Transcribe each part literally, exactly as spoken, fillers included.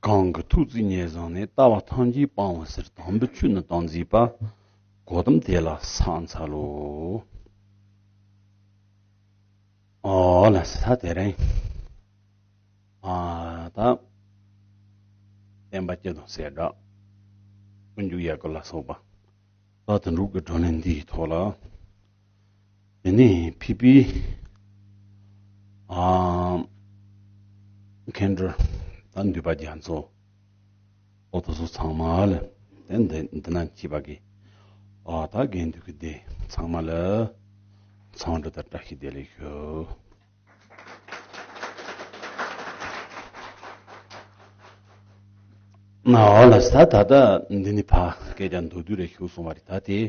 གང་གི་ཐུགས་བརྩེ་ཉེར་བཟུང་ནས། ལྟ་བ་ཐམས་ཅད་སྤང་བའི་ཕྱིར། དམ་པའི་ཆོས་ནི་དམ་བཅས་པ། གོ་ཏམ་དེ་ལ་ཕྱག་འཚལ་ལོ། ཨོ་ལ་ས་དེ་རིང་། ཨ་ད་བསྟན་པ་སྤྱི་དང་གསལ་བསྒྲགས། ཀུན་འཇུག་ཡན་ལག་ལ་སོགས་པ། ད་དུ་འགྲུབ་ཀྱི་བགྲོ་གླེང་འདིའི་ཐོག་ལ། དེ་ནས་ཕེབས་པའི་ཨ་མཁན་སྤྲུལ་ད་འདུས་པ་རྒྱ་མཚོ། ཨོ་དེ་ཚོ་ཚང་མ་ལ་དེ་འདི་འདི་ན་མཆིས་པ་གི་ཨ་ད་དགེ་འདུན་གྱི་སྡེ་ཚང་མ་ལ་འཚམས་འདྲི་དང་བཀྲ་ཤིས་བདེ་ལེགས་ཞུ། ན་ཨོ་ལ་ས་ད་ལྟ་འདི་ནི་ཕ་སྐད་ཆ་མདོར་བསྡུས་རེ་ཞུ་སོང་བ་རེད། ད་དེ་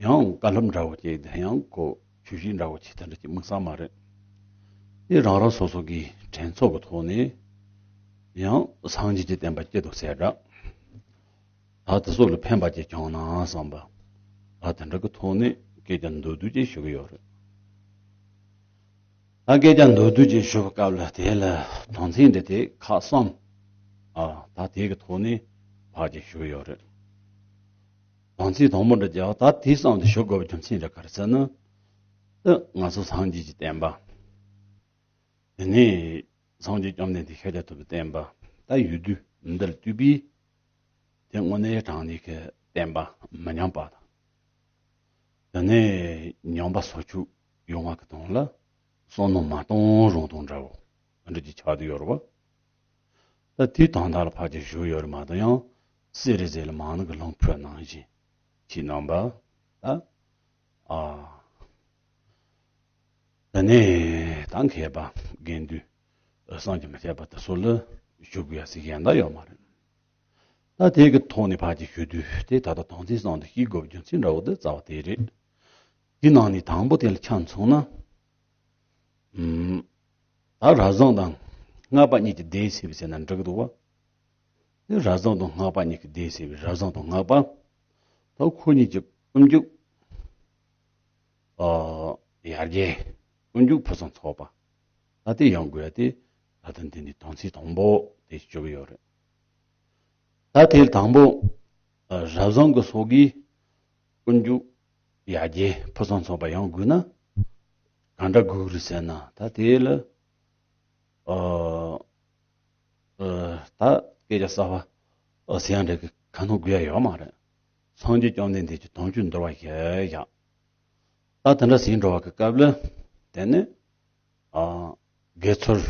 ཡང་བཀའ་སློབ་འདྲ་བོ་ཅིག་དང་ཡང་ཁོ་ཆོས་གཞི་འདྲ་བོ་ཅིག་དེ་འདྲ་ཅིག་དམིགས་བསལ་མ་རེད། དེ་རང་རང་སོ་སོ་གི་དྲན་ཚོགས་ཀྱི་ཐོག་ནས་ཡང་སངས་རྒྱས་ཀྱི་བསྟན་པ་སྤྱི་དང་གསལ་བསྒྲགས། ད་དེ་ཚོ་ལ་ཕན་པ་ཅིག་བྱུང་ན་བསམ་པ། ད་དེ་འདྲ་གི་ཐོག་ནས་སྐད་ཆ་མདོར་བསྡུས་ཅིག་ཞུ་གི་ཡོད་རེད། ད་སྐད་ཆ་མདོར་བསྡུས་ཅིག་ཞུ་བའི་སྐབས་ལ་དེ་ལ་དོན་ཚན་འདི་དེ་ཁག་གསུམ། ཨ་ད་དེ་གི་ཐོག་ནས་ཕར་ཅིག་ཞུ་གི་ཡོད་རེད། དོན་ཚན་དང་པོ་འདི་ཀྱང་ད་དེ་གསུམ་དེ་ཞུ་དགོས་པའི་རྒྱུ་མཚན་རེད་ག་རེ་ཟེར་ན། ད་ང་ཚོ་སངས་རྒྱས་ཀྱི་བསྟན་པ། དེ་ནས་སངས་རྒྱས་བཅོམ་ལྡན་འདས་ཤཱཀྱ་ཐུབ་པའི་བསྟན་པ། ད་ཡུལ་དུས་འདི་ལ་ལྟོས་པའི་དེ་དངོས་གནས་དྲང་གནས་ཀྱི་བསྟན་པ་མི་ཉམས་པ་དང་། དེ་ནས་ཉམས་པ་སོར་ཆུད་ཡོང་བ་གི་དོན་ལ་བསམ་མནོ་མ་བཏང་རུང་བཏང་འདྲ་བོ་འདྲ་ཅིག་ཆགས་བསྡད་ཡོད་རེད་བ། ད་དེའི་དོན་དག་ལ་ཕར་ཅིག་ཞུས་ཡོད་རེད་མ་གཏོགས་ཡང་གསེར་རེ་ཟེར་ལ་མང་ནི་གི་ལུང་ཕུལ་ནང་བཞིན་ཁྱེད་རྣམ་པ་ད་ཨ། དེ་ནས་ད་མཁས་པ་དགེ་འདུན་བསམ་གྱིས་མི་ཁྱབ་པ་དེ་ཚོ་ལ་ཞུ་དགོས་ཡ་ཟིག་གཞན་དག་ཡོད་མ་རེད། ད་དེ་གི་ཐོག་ནས་ཕར་ཅིག་ཞུ་དུས་དེ་ད་ལྟ་དོན་ཚན་གསུམ་དེ་ཤེས་དགོས་པའི་རྒྱུ་མཚན་འདྲ་བོ་དེ་རྩ་བ་དེ་རེད། དེ་ནང་ནས་དང་པོ་དེ་ལ་ཆ་མཚོན་ན། ཨུམ། ད་རབ་བྱུང་དང་སྔགས་པ་གཉིས་ཀྱི་སྡེ་ཟེར་བའི་ཟེར་ན་འགྲིག་གི་འདུག་བ། དེ་རབ་བྱུང་དང་སྔགས་པ་གཉིས་ཀྱི་སྡེ་ཟེར་བའི་རབ་བྱུང་དང་སྔགས་པ། ད་ཁོ་གཉིས་ཀྱི་ཀུན་འཇུག་ཨ། ཡར་རྒྱས། ཀུན་འཇུག་ཕུན་སུམ་ཚོགས་པ། ད་དེ་ཡོང་དགོས་ཏེ། ད་ལྟ་འདི་ནི་དོན་ཚན་དང་པོ་དེ་ཞུ་གི་ཡོད་རེད། ད་དེ་དང་པོ། ཨ། རབ་བྱུང་གི་སོགས་ཀྱིས་ཀུན་འཇུག་ཡར་རྒྱས་ཕུན་སུམ་ཚོགས་པ་ཡོང་དགོས་ན། གང་འདྲ་དགོས་ཀྱི་རེད་ཟེར་ན་ད་དེ་ལ། ཨ། ཨ། ད་སྐད་ཆ་གསར་པ་ཟེར་ཡ་འདྲ་གི་ཁ་སྣོན་དགོས་ཡ་ཡོད་མ་རེད། སངས་རྒྱས་བཅོམ་ལྡན་འདས་ཀྱི་དོན་བཅུ་འདུལ་བ་ཞེས་བཞག་ད་དེ་འདྲ་ཟེར་འགྲོ་བ་གི་སྐབས་ལ། དེ་ནི། ཨ། དགེ་ཚུལ།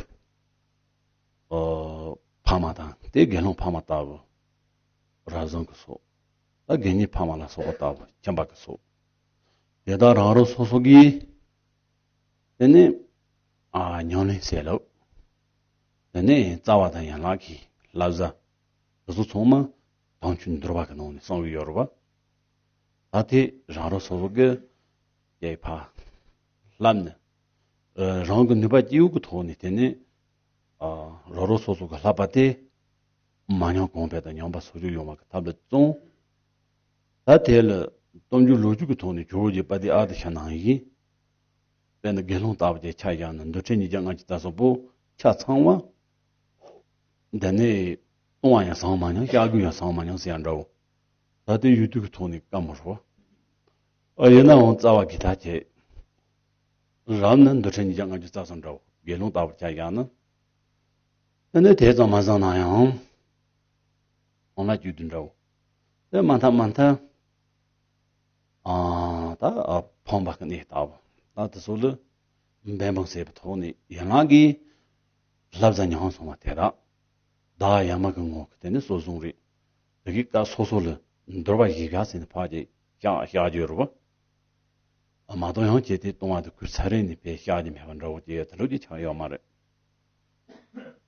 ཨ། ཕ་མ་དང་དེ་དགེ་སློང་ཕ་མ་ལྟ་བུ། རབ་བྱུང་གི་སོགས། ད་དགེ་བསྙེན་ཕ་མ་ལ་སོགས་པ་ལྟ་བུ་ཁྱིམ་པ་གི་སོགས། དེ་དག་རང་རང་སོ་སོ་གིས། དེ་ནི། ཨ། ཉམས་ལེན་བྱེད་ལུགས། དེ་ནི་རྩ་བ་དང་ཡན་ལག་གི་བསླབ་བྱ། དེ་ཚོ་ཚང་མ་དོན་བཅུ་འདུལ་བ་གི་ནང་ནས་གསུངས་ཡོད་རེད་བ། ད་དེ་རང་རང་སོ་སོ་གི་ཡའི་ཕ་བསླབ་ནས། ཨ། རང་གི་ནུས་པ་སྐྱེ་བོ་གི་ཐོག་ནས་དེ་ནི། ཨ། རང་རང་སོ་སོ་གི་བསླབ་པ་དེ་མ་ཉམས་གོང་འཕེལ་དང་ཉམས་པ་སོར་ཆུད་ཡོང་བ་གི་ཐབས་ལ་བརྩོན། ད་དེ་ལ་སྟོབས་འབྱོར་ལོངས་སྤྱོད་ཀྱི་ཐོག་ནས་ཇོ་བོ་རྗེ་པ་ཏི་ཨ་ཏི་ཤ་ནང་བཞིན། དཔེར་ན་དགེ་སློང་ལྟ་བུ་ཅིག་ཆ་བཞག་ན་འདུལ་ཁྲིམས་ཉིས་བརྒྱ་ལྔ་བཅུ་རྩ་གསུམ་པོ་ཆ་ཚང་བ། འདི་ནས་བཏུང་བ་ཡང་ཟ་མ་མྱོང་། བཤགས་རྒྱུ་ཡང་ཟ་མ་མྱོང་ཟེར་ཡ་འདྲ་བོ། ད་ལྟའི་ཡུལ་དུས་ཀྱི་ཐོག་ནས་བཀའ་མོལ་རོགས། ཨ། ཡིན་ནའང་རྩ་བ་གི་ཐག་བཅད། རབ་ན་འདུལ་ཁྲིམས་ཉིས་བརྒྱ་ལྔ་བཅུ་རྩ་གསུམ་འདྲ་བོ་དགེ་སློང་ལྟ་བུར་ཆ་བཞག་ན། དེ་ནས་དེ་ཙམ་མ་བཟང་ན་ཡང་། འོ་ན་བཅུད་བསྡུས་འདྲ་བོ། དེ་མ་མཐའ་མ་མཐའ། ཨ། ད་ཨ་ཕོངས་པ་གི་གནས་ལྟ་བུ། ད་དེ་ཚོ་ལ་འབད་འབུངས་བྱས་པའི་ཐོག་ནས་ཡན་ལག་གི་བསླབ་བྱ་ཉམས་སོང་བ་དེ་དག་བདག་ཡ་མ་གི་ངོ་གི་དེ་ནི་གསོ་བཟུང་རེད། དེ་གི་སྐབས་སོ་སོ་ལ་འདུལ་བ་བཞི་བརྒྱ་ཟེར་ནས་ཕར་ཅིག་བཤགས་བཤགས་རྒྱུ་ཡོད་རེད་བ། མ་གཏོགས་ཡང་བྱས་ཏེ་བཏུང་བ་དེ་གོས་ཚར་རེ་ནས་ཕར་བཤགས་རྒྱུ་མེད་པ་འདྲ་བོ་ཅིག་དེ་འདྲ་ཅིག་ཆགས་ཡོད་མ་རེད།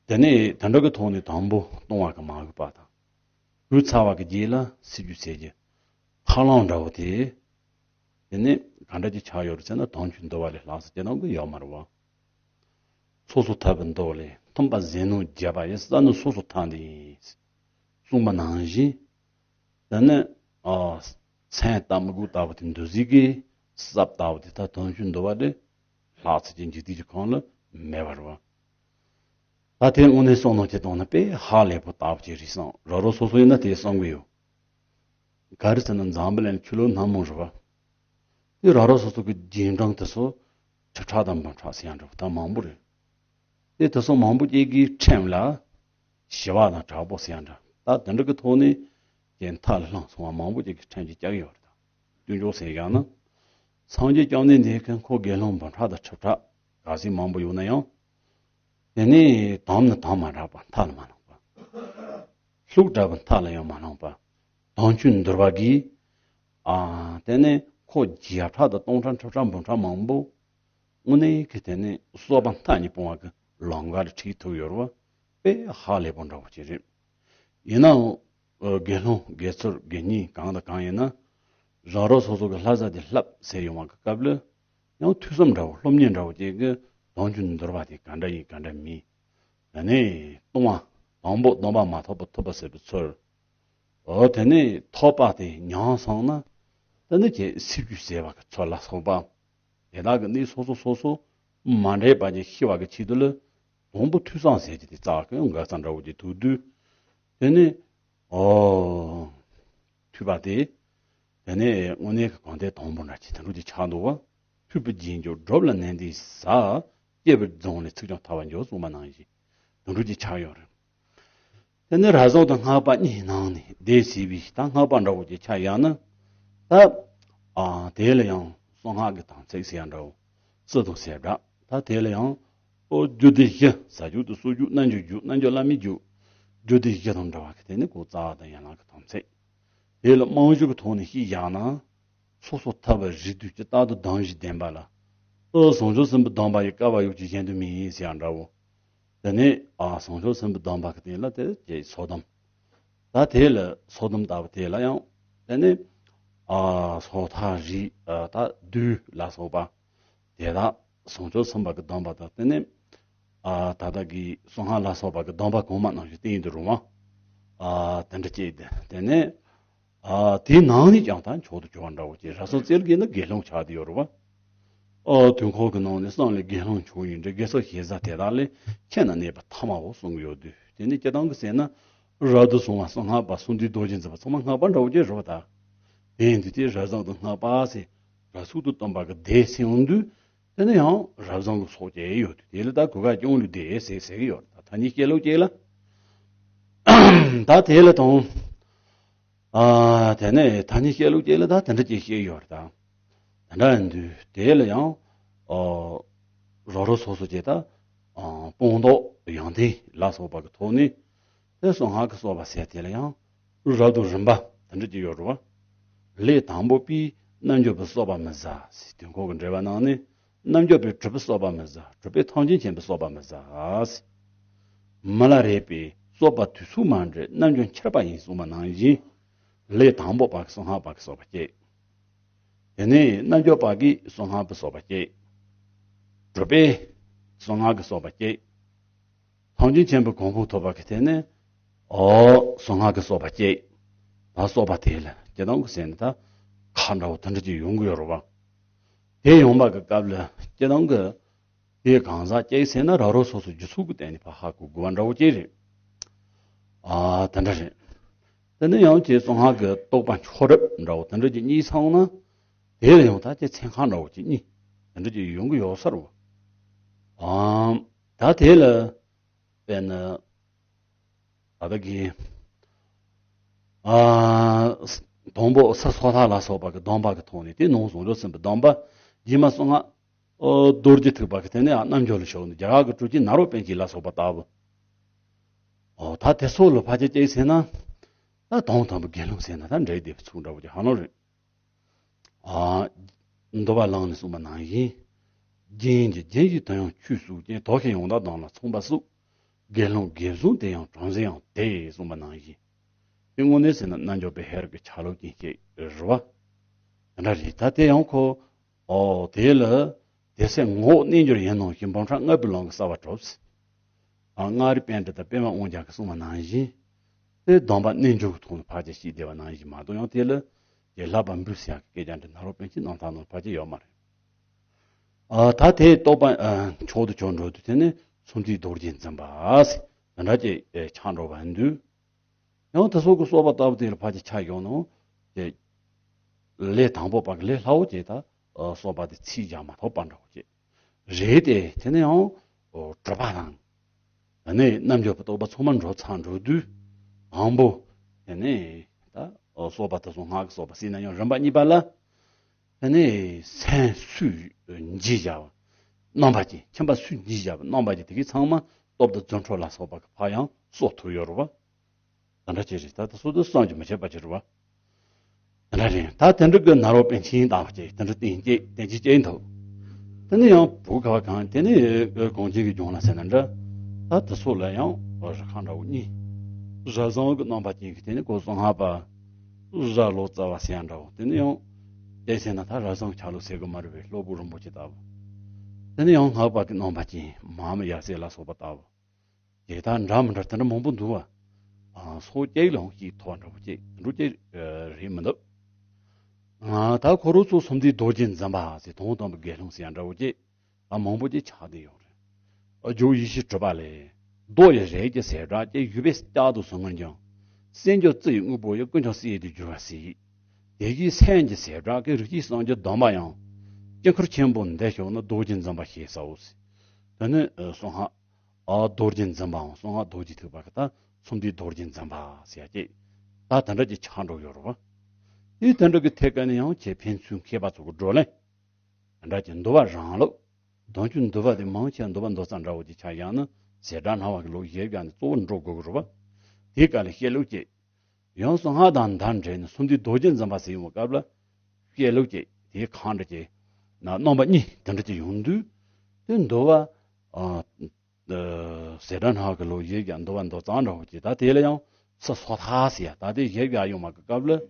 དེ་ནས་དེ་འདྲ་གི་ཐོག་ནས་དང་པོ་བཏུང་བ་གི་མ་གོས་པ་དང་། གོས་ཚར་བ་གི་རྗེས་ལ་བསིལ་རྒྱུ་བྱེད་རྒྱུ། ཐར་ལམ་འདྲ་བོ་དེ། དེ་ནས་ག་འདྲ་ཅིག་ཆགས་ཡོད་རེད་ཟེར་ན་དོན་བཅུ་འདུལ་བ་ལས་ལྷག་ཙམ་ཅིག་གནང་གི་ཡོད་མ་རེད་བ། སོ་སོ་ཐར་པའི་མདོ་ལས། མཐུན་པ་ཟས་ནོར་བརྗེད་པ་ཡི། བསགས་ནི་སོ་སོ་ཐར་འདི་ཡིན། གསུངས་པ་ནང་བཞིན། དེ་ནི། ཨ། མཚན་ལྟ་མི་དགོས་ལྟ་བུ་དེ་འདུལ་ཟིག་གི་བསགས་ལྟ་བུ་དེ་ད་དོན་བཅུ་འདུལ་བ་ལས་ལྷག་ཙམ་ཅིག་འཇིག་རྟེན་གྱི་ཁམས་ལ་མེད་པ་རེད་བ། ད་དེ་དངོས་གནས་བསམ་བློ་ཅིག་བཏང་ན་དཔེ་ཧ་ལས་པོ་ལྟ་བུ་ཅིག་རེད་བསམ། ར་རོ་སོ་སོ་ཡིན་ན་དེ་བསམ་གི་ཡོད། ག་རེ་ཟེར་ན་འཛམ་བུ་གླིང་ཆུ་ལོག་སྣ་མང་རེད་བ། དེ་ར་རོ་སོ་སོ་གི་རྗེས་འབྲང་དེ་ཚོ་ཁྲི་ཕྲག་དང་འབུམ་ཕྲག་ཟེར་ཡ་འདྲ་བོ་ད་མང་པོ་རེད། དེ་དེ་ཚོ་མང་པོ་ཅིག་གི་ཁྲིམས་ལ་ཞི་བ་དང་དྲག་པོ་ཟེར་ཡ་འདྲ། ད་དེ་འདྲ་གི་ཐོག་ནས་ཀྱི་མཐའ་ལ་ལྷུང་སོང་བ་མང་པོ་ཅིག་གི་ཁྲིམས་ཀྱིས་བཅག་ཡོད་རེད། ད་སྟོན་ཅོག་ཟེར་ཡ་ན། སངས་རྒྱས་བཅོམ་ལྡན་འདས་ཀྱིས་ཁོ་དགེ་སློང་འབུམ་ཕྲག་དང་ཁྲི་ཕྲག་ག་ཚོད་མང་པོ་ཡོད་ན་ཡང་། དེ་ནས་དམ་ནི་དམ་མ་དྲག་པ་མཐའ་ལ་མ་ལྷུང་བ། ལྷུག་དྲགས་པ་མཐའ་ལ་ཡང་མ་ལྷུང་བ། དོན་བཅུ་འདུལ་བ་གིས། ཨ། དེ་ནས་ཁོ་བརྒྱ་ཕྲག་དང་སྟོང་ཕྲག་ཁྲི་ཕྲག་འབུམ་ཕྲག་མང་པོ། དངོས་གནས་ཀྱི་དེ་ནས་བསོད་པ་མཐའ་གཉིས་སྤོང་བ་གི་ལམ་ཁ་ལ་ཁྲིད་ཐུབ་ཡོད་རེད་བ། དཔེ་ཧ་ལས་པོ་འདྲ་བོ་ཅིག་རེད། ཡིན་ནའང་། ཨ། དགེ་སློང་དགེ་ཚུལ་དགེ་བསྙེན་གང་དང་གང་ཡིན་ན། རང་རང་སོ་སོ་གི་ལྷ་བཟང་དེ་བསླབ་ཟེར་ཡོང་བ་གི་སྐབས་ལ། ཡང་ཐོས་བསམ་འདྲ་བོ་སློབ་གཉེར་འདྲ་བོ་ཅིག་གི་དོན་བཅུ་འདུལ་བ་དེ་ག་འདྲ་ཡིན་ག་འདྲ་མིན། དེ་ནས་ལྟུང་བ་དང་པོ་སྡོམ་པ་མ་ཐོབ་པ་ཐོབ་པ་ཟེར་བའི་ཚུལ། འོ་དེ་ནས་ཐོབ་པ་དེ་མྱངས་སོང་ན། དེ་ནས་ཁྱེད་སྲིད་བྱུས་ཟེར་བ་གི་ཚུལ་ལ་སོགས་པ། དེ་དག་གི་གནས་སོ་སོ་སོ་སོ་མ་འདྲེས་པ་ཅིག་ཤེས་པ་གི་ཆེད་དུ་ལ། དང་པོ་ཐོས་བསམ་ཟེར་གྱི་དེ་རྩ་བ་གི་འགག་རྩ་འདྲ་བོ་ཅིག་ཐུག་དུས། དེ་ནས། ཨོ། ཐོས་པ་དེ། དེ་ནས་དངོས་གནས་ཀྱི་གང་དེ་དང་པོ་འདྲ་ཅིག་དེ་འདྲ་ཅིག་ཆགས་འདུག་བ། ཐོས་པའི་རྗེས་འཇུག་སྒྲུབ་ལ་ནན་ཏན་བྱ། སྐྱེས་པའི་རྫོང་ལས་ཚིག་ཀྱང་ཐར་བར་འགྱུར་གསུངས་པ་ནང་བཞིན། དེ་འདྲ་ཅིག་ཆགས་ཡོད་རེད། དེ་ནས་རབ་བྱུང་དང་སྔགས་པ་གཉིས་ནང་ནས་སྡེ་བྱས་པའི་ད་སྔགས་པ་འདྲ་བོ་ཅིག་ཆགས་ཡང་ན། ད། ཨ། དེ་ལ་ཡང་གསང་སྔགས་ཀྱི་དམ་ཚིག་ཟེར་ཡང་འདྲ་བོ། སྲིད་དང་བྱེ་བྲག་ད་དེ་ལ་ཡང་། ཨོ། རྒྱུ་སྡེ་བཞི། ཟ་རྒྱུ་དང་གསོག་རྒྱུ་རྣལ་འབྱོར་རྒྱུ་རྣལ་འབྱོར་བླ་མའི་རྒྱུ། རྒྱུ་སྡེ་བཞི་དང་འབྲེལ་བ་གི་དེ་ནི་གོ་རྩ་བ་དང་ཡན་ལག་གི་དམ་ཚིག་དེ་ལ་རྨང་གཞི་གི་ཐོག་ནས་ཤེས་བཞག་ན། སོ་སོ་ཐར་པར་རིགས་དུས་ཀྱི་རྟག་ཏུ་སྡོམ་བཞི་ལྡན་པ་ལ། ཨོ། བྱང་ཆུབ་སེམས་དཔའི་སྡོམ་པ་ཡི་བསྐལ་པ་ཡོད་ཀྱི་གཞན་དུ་མེད་ཟེར་ཡང་འདྲ་བོ། དེ་ནས། ཨ། བྱང་ཆུབ་སེམས་དཔའི་སྡོམ་པ་གི་སྟེང་ལ་དེ་ཀྱི་སོ་སྡོམ། ད་དེ་ལ་སོ་སྡོམ་ལྟ་བུ་དེ་ལ་ཡང་། དེ་ནས། ཨ། སོ་ཐར་རིགས། ཨ། ད་བདུད་ལ་སོགས་པ། དེ་དག་བྱང་ཆུབ་སེམས་དཔའ་གི་སྡོམ་པ་དང་དེ་ནས། ཨ། ད་ལྟ་གི་གསང་སྔགས་ལ་སོགས་པ་གི་སྡོམ་པ་གོང་མ་རྣམས་ཀྱི་སྟེང་དུ་རུང་བ། ཨ། དེ་འདྲ་བྱས་ཏེ་དེ་ནས། ཨ། དེའི་ནང་ནས་ཀྱང་ད་མཆོག་ཏུ་གྱུར་པ་འདྲ་བོ་ཅིག་རབ་བྱུང་རྩེ་ལྔ་ནི་དགེ་སློང་ཆགས་བསྡད་ཡོད་རེད་བ། ཨོ། དུས་འཁོར་གྱི་ནང་ནས་བསམ་ལས་དགེ་སློང་མཆོག་ཡིན་འདྲ་དགེ་ཚུལ་ཞེས་བྱ་དེ་དག་ལས་ཁྱད་ན་གནས་པ་ཐ་མའོ་གསུངས་ཡོད་དུས་དེ་ནི་སྤྱིར་བཏང་གི་ཟེར་ན། རབ་ཏུ་བྱུང་བ་གསང་སྔགས་པ་གསུམ་འདུས་རྡོ་རྗེ་འཛིན་པ་ཚང་མ་སྔགས་པ་འདྲ་བོ་ཅིག་རེད་བ་ད། དེ་ཡིན་དུས་དེ་རབ་བྱུང་དང་སྔགས་པ་ཟེར་རབ་གསུམ་དུ་སྟོན་པ་གི་སྡེ་ཟེར་ཡོང་དུས། དེ་ནི་ཡང་རབ་བྱུང་གི་ཚོགས་ཀྱི་ཡོད་དུས་དེ་ལ་ད་གོས་དཀར་སྐྱོང་ལུས་སྡེ་ཟེར་ཟེར་གི་ཡོད་ད་ཐ་སྙད་སྐྱེ་ལུགས་ཀྱི་ལ། ད་དེ་ལ་དང་། ཨ། དེ་ནས་ཐ་སྙད་བཤད་ལུགས་ཅིག་ལ་ད་དེ་འདྲ་ཅིག་བཤད་ཡོད་རེད་ད། དེ་འདྲ་ཡིན་དུས་དེ་ལ་ཡང་། ཨ། རོ་རོ་སོ་སོ་ཅིག་ད། ཨ། སྤངས་རྟོགས་ཡོན་ཏན་ལ་སོགས་པ་གི་ཐོག་ནས། དེ་གསང་སྔགས་ཀྱི་སོགས་པ་ཟེར་དེ་ལ་ཡང་། རབ་དང་རིམ་པ་དེ་འདྲ་ཅིག་ཡོད་རེད་བ། ལས་དང་པོ་པས་རྣལ་འབྱོར་པའི་སོགས་པ་མི་བཟའ་ཟེར་དུས་འཁོར་གྱི་འགྲེལ་པ་ནང་ནས། རྣལ་འབྱོར་པས་གྲུབ་པའི་སོགས་པ་མི་བཟའ། གྲུབ་པས་ཐམས་ཅད་མཁྱེན་པའི་སོགས་པ་མི་བཟའ། མི་ལ་རས་པས་སོགས་པ་དུས་ཚོད་མ་འདྲེས་རྣལ་འབྱོར་འཁྱེར་པ་ཡིན་གསུངས་པ་ནང་བཞིན། ལས་དང་པོ་པ་གིས་གསང་སྔགས་པ་གི་སོགས་པ་བསྐྱེད། དེ་ནས་རྣལ་འབྱོར་པ་གིས་གསང་སྔགས་པའི་སོགས་པ་བསྐྱེད། གྲུབ་པས་གསང་སྔགས་ཀྱི་སོགས་པ་བསྐྱེད། ཐམས་ཅད་མཁྱེན་པའི་གོ་འཕང་ཐོབ་པ་གི་དེ་ནས། ཨོ། གསང་སྔགས་ཀྱི་སོགས་པ་བསྐྱེད། ད་སོགས་པ་དེ་ལ་སྤྱིར་བཏང་གི་ཟེར་ནས་ད་ཁག་འདྲ་བོ་དེ་འདྲ་ཅིག་ཡོང་གི་ཡོད་རེད་བ། དེ་ཡོང་བ་གི་སྐབས་ལ་སྤྱིར་བཏང་གི་དེ་གང་ཟག་ཅིག་ཟེར་ན་ར་རོ་སོ་སོ་རྒྱུ་ཚོགས་ཀྱི་སྟེང་ནས་ཕར་ཧ་གོ་དགོས་པ་འདྲ་བོ་ཅིག་རེད། ཨ། དེ་འདྲ་རེད། དེ་ནས་ཡང་ཅིག་གསང་སྔགས་ཀྱི་རྟོགས་པ་མཆོག་རབ་འདྲ་བོ་དེ་འདྲ་ཅིག་རྙེད་སོང་ན། དེ་ལ་ཡང་ད་ཅིག་ཚན་ཁག་འདྲ་བོ་ཅིག་གཉིས་དེ་འདྲ་ཅིག་ཡོང་གི་ཡོད་ས་རེད་བ། ཨ། ད་དེ་ལ། དཔེར་ན། ད་ལྟ་གི། ཨ། དང་པོ་ས་སོ་ཐར་ལ་སོགས་པ་གི་སྡོམ་པ་གི་ཐོག་ནས་དེ་ནང་བྱང་ཆུབ་སེམས་དཔའི་སྡོམ་པ། རྗེས་མ་གསང་སྔགས། ཨོ། རྡོ་རྗེ་ཐེག་པ་གི་དེ་ནས་ཨ་རྣལ་འབྱོར་ལ་ཞུགས་ནས་རྒྱ་གར་གྱི་སྤྲོས་བཅས་ནཱ་རོ་པཎ་ཆེན་ལ་སོགས་པ་ལྟ་བུ། ཨོ། ད་དེ་ཚོ་ལ་ཕར་ཅིག་ཅིག་ཟེར་ན། ད་དང་དང་པོ་དགེ་སློང་ཟེར་ན་ད་འདྲེ་སྡེ་པའི་ཚུལ་འདྲ་བོ་ཅིག་ཧ་ལམ་རེད། ཨ། འདུལ་བ་ལམ་ནས་གསུངས་པ་ནང་བཞིན། རྒྱན་གྱི་རྒྱན་གྱི་དོན་ཡང་ཆོས་སུ་རྒྱན་དོ་ཤལ་ཡང་དག་དང་ལ་མཚུངས་པ་སོགས། དགེ་སློང་དགེ་བཟང་དེ་ཡང་གྲངས་ཅན་ཡང་དེ་གསུངས་པ་ནང་བཞིན། དེ་དངོས་གནས་ཟེར་ན་རྣལ་འབྱོར་པའི་ཧེ་རུ་ཀའི་ཆ་ལུགས་ཅན་ཞིག་རེད་བ། དེ་འདྲ་རེད་ད་དེ་ཡང་ཁོ། ཨོ། དེ་ལ། དེ་ཚེ་ངོ་བོ་རྣལ་འབྱོར་ཡིན་ནོ་ཞེས་འབུམ་ཕྲག་ལྔ་པའི་ལམ་གྱི་གསལ་བ་གྲུབ། ཨ། མངའ་རིས་པཎྜི་ཏ་པདྨ་དབང་རྒྱལ་གྱིས་གསུངས་པ་ནང་བཞིན། དེ་སྡོམ་པ་རྣལ་འབྱོར་གྱི་ཐོག་ནས་ཕར་ཅིག་བཤད་བསྡད་པ་ནང་བཞིན་མ་གཏོགས་ཡང་དེ་ལ། དེ་ལྷག་པ་འབུལ་ཟེར་ཡག་གི་སྐད་ཆ་འདི་ནཱ་རོ་པཎ་ཆེན་རྣམ་ཐར་ནང་ཕར་ཅིག་ཡོད་མ་རེད། ཨ། ད་དེ་རྟོགས་པ། ཨ། མཆོག་ཏུ་གྱུར་འགྲོ་དུས་དེ་ནི་ སུམ་བརྩེགས་རྡོ་རྗེ་འཛིན་པ་ཟེར། དེ་འདྲ་ཅིག་ཆགས་འགྲོ་བ་འདུག་ཡང་དེ་ཚོ་གི་གསོལ་བ་བཏབ་དེ་ལ་ཕལ་ཆེར་ཆགས་ཡོང་ནོ། ཅེས། ལས་དང་པོ་པ་གི་ལས་སླ་བོ་ཅིག་ད་གསོལ་བ་དེ་ཚིག་བཞག་མ་ཐོབ་པ་འདྲ་བོ་ཅིག་རེད་དེ། དེ་ནས་ཡང་གྲུབ་པ་དང་། དེ་ནས་རྣལ་འབྱོར་པའི་རྟོགས་པ་ཚང་མ་འགྲོ་ཚར་འགྲོ་དུས། དང་པོ། དེ་ནས་ད་གསོལ་བ་དེ་ཚོ་སྔགས་ཀྱི་གསོལ་བ་ཟེར་ན་ཡང་རིམ་པ་གཉིས་པ་ལ། དེ་ནས་སེམས་སུས་འཇིགས་བྱ་བ། རྣམ་པ་ཅན་ཁྱིམ་པ་སུས་འཇིགས་བྱ་བ་རྣམ་པ་ཅན་དེ་གའི་ཚང་མ་སྟོབས་དང་རྫུ་འཕྲུལ་ལ་སོགས་པ་གི་ཕར་ཡང་གསོལ་ཐུབ་ཡོད་རེད་བ། དེ་འདྲ་ཅིག་རེད། ད་ལྟ་སོ་སོ་བསམ་གྱིས་མི་ཁྱབ་པ་ཅིག་རེད་བ། དེ་འདྲ་རེད། ད་དེ་འདྲ་གི་ནཱ་རོ་པཎ་ཆེན་དང་བཅས་དེ་འདྲ་བསྟན་བཅས་བསྟན་བཅས་བཅས་འདུག་དེ་ནས་ཡང་བོད་ཁ་བ་གང་དེ་ནས་གངས་ཅན་གྱི་ལྗོངས་ལ་ཟེར་ན་འདྲ། ད་དེ་ཚོ་ལ་ཡང་རི་ཁ་འདྲ་བོ་གཉིས། ར་བཟང་གི་རྣམ་པ་ཅན་གྱི་དེ་ནས་གོ་སོང་ཧ་པ། ར་ལོ་ཙཱ་བ་ཟེར་ཡང་འདྲ་བོ་དེ་ནས་ཡང་། དེ་ཟེར་ན་ད་ར་བཟང་ཆ་ལུགས་ཟེར་གི་མ་རེད་པས། སློབ་བུ་རིན་པོ་ཆེ་ལྟ་བུ། དེ་ནས་ཡང་སྔགས་པ་གི་རྣམ་པ་ཅན་མ་མི་ཡ་ཟེར་ལ་སོགས་པ་ལྟ་བུ། དེ་དག་འདྲ་མི་འདྲ་དེ་འདྲ་མང་པོ་འདུག་བ། ཨ། སོ་སྐྱེ་ལ་ཧོང་ཞིག་ཐོག་འདྲ་པོ་སྐྱེ་འགྲོ་སྐྱེ་རེད་མི་འདུག་ཨ། ད་ཁོ་རང་ཚོ་སུམ་བརྩེགས་རྡོ་རྗེ་འཛིན་པ་ཟེར་དོན་དམ་པའི་དགེ་སློང་ཟེར་ཡང་འདྲ་པོ་སྐྱེ། ཨ། མང་པོ་སྐྱེ་ཆགས་བསྡད་ཡོད་རེད། ཨ། རྒྱུ་ཡེ་ཤེས་གྲུབ་པ་ལས། རྡོ་ཡི་རས་ཀྱི་ཟེ་འབྲས་ཀྱི་བཞུགས་པས་བསྐྱར་དུ་གཟུང་ངར་འབྱུང་། སེམས་ཀྱི་རྩི་ཡི་དངོས་པོ་ཡི་ཀུན་ཀྱང་བསིལ་ཏེ་གྱུར་པ་ཟེར། དེ་བཞིན་སེམས་ཀྱི་ཟེ་འབྲས་ཀྱི་རིགས་ཀྱི་སངས་རྒྱས་སྡོམ་པ་ཡང་། དཀྱིལ་འཁོར་ཆེན་པོ་འདི་ཞོག་ན་རྡོ་རྗེ་འཛིན་པ་ཞེས་ཟེར་བ་ཟེར། དེ་ནི་གསང་སྔགས། ཨ། རྡོ་རྗེ་འཛིན་པའམ་གསང་སྔགས་རྡོ་རྗེ་ཐེག་པ་གི་ད་སུམ་བརྩེགས་རྡོ་རྗེ་འཛིན་པ་ཟེར་ཡ་ཅིག་ད་དེ་འདྲ་ཅིག་ཆགས་འགྲོ་ཡོད་རེད་བ། དེ་དེ་འདྲ་གི་ཐད་ཀ་ནས་ཡང་ཁྱེད་ཕན་ཚུན་མཁས་པ་ཚོ་གི་བགྲོ་གླེང་། དེ་འདྲ་ཅིག་འདུལ་བ་རང་ལུགས། དོན་གྱི་འདུལ་བ་དེ་མང་ཆེ་འདུལ་བ་མདོ་རྩ་འདྲ་བོ་ཅིག་ཆགས་ཡང་ན་ཟེ་འབྲས་སྣང་བ་གི་ལུགས་ཡོད་ཀྱང་ནི་གཙོ་བོ་འགྲོ་དགོས་ཀྱི་རེད་བ། དེའི་སྐབས་ལ་བཤད་ལུགས་ཅིག་ཡང་གསང་སྔགས་དང་འདྲ་འདྲེས་ནས་སུམ་བརྩེགས་རྡོ་རྗེ་འཛིན་པ་ཟེར་ཡོང་བའི་སྐབས་ལ། བཤད་ལུགས་ཅིག་དེའི་གང་འདྲ་ཅིག་ན་རྣམ་པ་གཉིས་དེ་འདྲ་ཅིག་ཡོང་དུས། དེ་འདུལ་བ། ཨ། ཟེ་འབྲས་སྣང་བ་གི་ལུགས་ཡོད་ཀྱང་འདུལ་བ་མདོ་རྩ་འདྲ་བོ་ཅིག་ད་དེ་ལ་ཡང་ཚུར་སོ་ཐར་ཟེར་ཡ་ད་དེ་ཡོད་ཀྱང་ཡོང་བ་གི་སྐབས་ལ།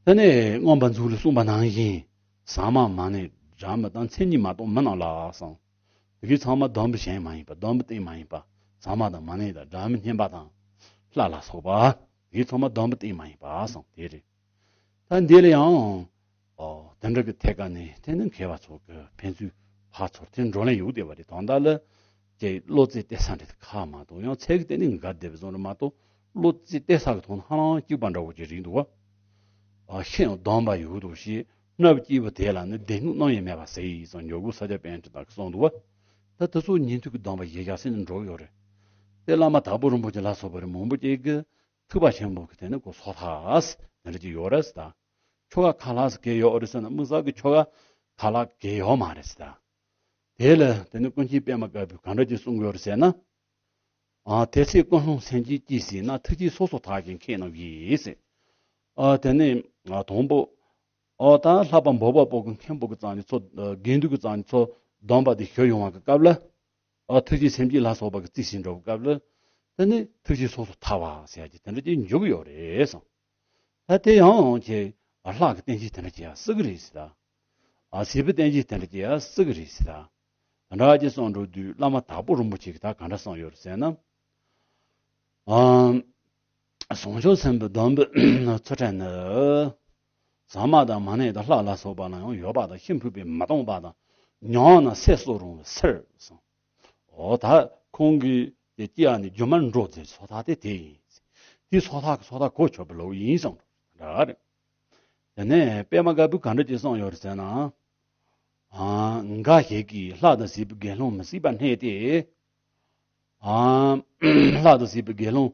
དེ་ནས་མངོན་པ་མཛོད་ལས་གསུངས་པ་ནང་བཞིན། ཟ་མ་མ་ཎི་སྒྲ་མི་དང་མཚན་ཉིད་མ་གཏོགས་མི་རྣམས་ལ་གསུངས། དེ་གའི་ཚང་མ་སྡོམ་པ་གཞན་མ་ཡིན་པ་སྡོམ་པ་གཏན་མ་ཡིན་པ། ཟ་མ་དང་མ་ཎི་དང་སྒྲ་མི་སྙན་པ་དང་། ལྷ་ལ་སོགས་པ། དེ་གའི་ཚང་མ་སྡོམ་པ་གཏན་མ་ཡིན་པ་གསུངས་དེ་རེད། ད་འདི་ལ་ཡང་། ཨོ། དེ་འདྲ་གི་ཐད་ཀ་ནས་དེ་ནི་མཁས་པ་ཚོ་གི་ཕན་ཚུན་ཕར་ཚུར་དེ་བགྲོ་གླེང་ཡོད་བསྡད་པ་རེད། དོན་དག་ལ། ཀྱེ་བློ་རྩེ་གཏད་ས་འདྲ་ཁག་མ་གཏོགས་ཡང་ཚད་ཀྱི་སྟེང་ནས་འགལ་བསྡད་པའི་བཟོ་འདྲ་མ་གཏོགས། བློ་རྩེ་གཏད་ས་གི་ཐོག་ནས་ཧ་ལམ་གཅིག་པ་འདྲ་བོ་ཅིག་རེད་འདུག་བ། ཨ། ཤེས་ཡང་སྡོམ་པ་ཡོད་འདུག་ཞེས་སྣབས་སྐྱེས་པ་དེ་ལ་ནི་བདེན་སྣོད་རྣམ་གཡེང་མེད་པ་ཟེར་ཡིན་ཙང་མྱུ་གུ་ས་སྐྱ་པཎྜི་ཏ་གིས་གསུངས་འདུག་བ། ད་དེ་ཚོ་ཉན་ཐོས་ཀྱི་སྡོམ་པ་ཡི་གེ་ཟེར་ནས་འགྲོ་གི་ཡོད་རེད། དེ་བླ་མ་དྭགས་པོ་རིན་པོ་ཆེ་ལ་སོགས་པ་རེད་མང་པོ་ཅིག་གིས་ཐེག་པ་ཆེན་པོ་གི་དེ་ནི་གོ་སོ་ཐར་ཟེར་དེ་འདྲ་ཅིག་ཡོད་རེད་ཟེར་ད། ཆོ་ག་ཁ་ལག་ཟེར་གི་ཡོད་རེད་ཟེར་ན་དམིགས་བསལ་གྱི་ཆོ་ག་ཁ་ལག་གི་ཡོད་མ་རེད་ཟེར་ད། དེ་ལ་དེ་ནི་ཀུན་མཁྱེན་པད་མ་དཀར་པོས་ག་འདྲ་ཅིག་གསུང་གི་ཡོད་རེད་ཟེར་ན། ཨ། དེ་ཚེ་ཀུན་སློང་སེམས་ཅན་ཅི་ཟེར་ན། ཐུགས་རྗེས་སོ་སོར་ཐར་ཞིང་མཁས་རྣམས་ཀྱིས་ཟེར། ཨ། དེ་ནས་དང་པོ། ཨོ་ད་ལྷག་པ་འབོག་པ་པོ་གི་མཁན་པོ་གི་རྩ་ནས་ཚུར་དགེ་འདུན་གྱི་རྩ་ནས་ཚུར་སྡོམ་པ་དེ་ཞུ་ཡོང་བ་གི་སྐབས་ལ། ཨ། ཐུགས་རྗེ་སེམས་ཅན་ལ་སོགས་པ་གི་རྩིས་ཟིན་འགྲོ་བའི་སྐབས་ལ། དེ་ནས་ཐུགས་རྗེས་སོ་སོར་ཐར་བ་ཟེར་ཡ་ཅིག་དེ་འདྲ་ཅིག་འཇུག་གི་ཡོད་རེད་གསུངས། ད་དེ་ཡང་ཁྱེད་ལྷ་གི་བསྟན་བཅོས་དེ་འདྲ་ཅིག་ཡང་སྲིད་གི་རེད་ཟེར་ད། ཨ། སྲིད་པའི་བསྟན་བཅོས་དེ་འདྲ་ཅིག་ཡང་སྲིད་གི་རེད་ཟེར་ད། དེ་འདྲ་ཅིག་གསུངས་འགྲོ་དུས་བླ་མ་དྭགས་པོ་རིན་པོ་ཆེ་གིས་ད་ག་འདྲ་གསུངས་ཡོད་རེད་ཟེར་ན། ཨ། བྱང་ཆུབ་སེམས་དཔའི་སྡོམ་པའི་ཚུལ་ཁྲིམས་ནི། ཟ་མ་དང་མ་ཎི་དང་ལྷ་ལ་སོགས་པ་ལ་ཡང་ཡོད་པ་དང་ཤི་འཕོས་པས་མི་སྟོང་པ་དང་། མྱོང་ན་ཚེ་སྲོག་རུང་བའི་ཕྱིར་གསུངས། འོ་ད་ཁོང་གིས་དེ་སྐྱེ་བ་ནས་རྒྱུན་མར་འགྲོ་ཚེ་སོ་ཐར་དེ་དེ་ཡིན། དེ་སོ་ཐར་གི་སོ་ཐར་གོ་ཆོད་པའི་ལུགས་ཡིན་གསུངས་འདྲ་རེད། དེ་ནས་པད་མ་དཀར་པོས་ག་འདྲ་ཅིག་གསུངས་ཡོད་རེད་ཟེར་ན། ཨ། འགའ་ཞིག་གིས་ལྷ་དང་སྲིད་པའི་དགེ་སློང་མི་སྲིད་པར་གནས་ཏེ། ཨ། ལྷ་དང་སྲིད་པའི་དགེ་སློང་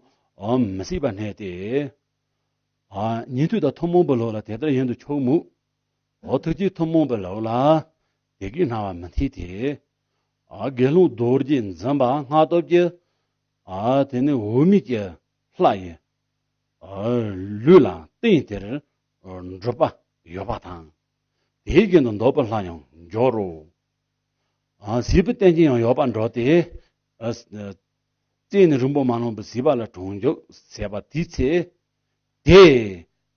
མི་སྲིད་པར་གནས་ཏེ། ཨ། ཉན་ཐོས་དང་ཐུན་མོང་པའི་ལུགས་ལ་དེ་ལྟར་ཡིན་དུ་ཆུག་མོད། འོ་ཐུགས་རྗེ་ཐུན་མོང་པའི་ལུགས་ལ་དེ་གའི་སྣང་བ་མི་འཐད་དེ། ཨ། དགེ་སློང་རྡོ་རྗེ་འཛིན་པ་སྔགས་སྟོབས་ཀྱི། ཨ། དེ་ནི་འོད་མའི་ཀྱི་ལྷ་ཡི། ཨ། ལུས་ལ་རྟེན་དེར་འགྲུབ་པ་ཡོད་པ་དང་། དེའི་རྒྱུན་དུ་འདོད་པའི་ལྷ་ཡང་འབྱོར་རོ། ཨ། སྲིད་པའི་རྟེན་ཅན་ཡང་ཡོད་པར་འགྲོ་སྟེ། ཨ། རྩེ་ནས་རིང་པོ་མ་ལོངས་པའི་སྲིད་པ་ལ་གྲོང་འཇུག་ཟེར་བ་དེའི་ཚེ། དེ་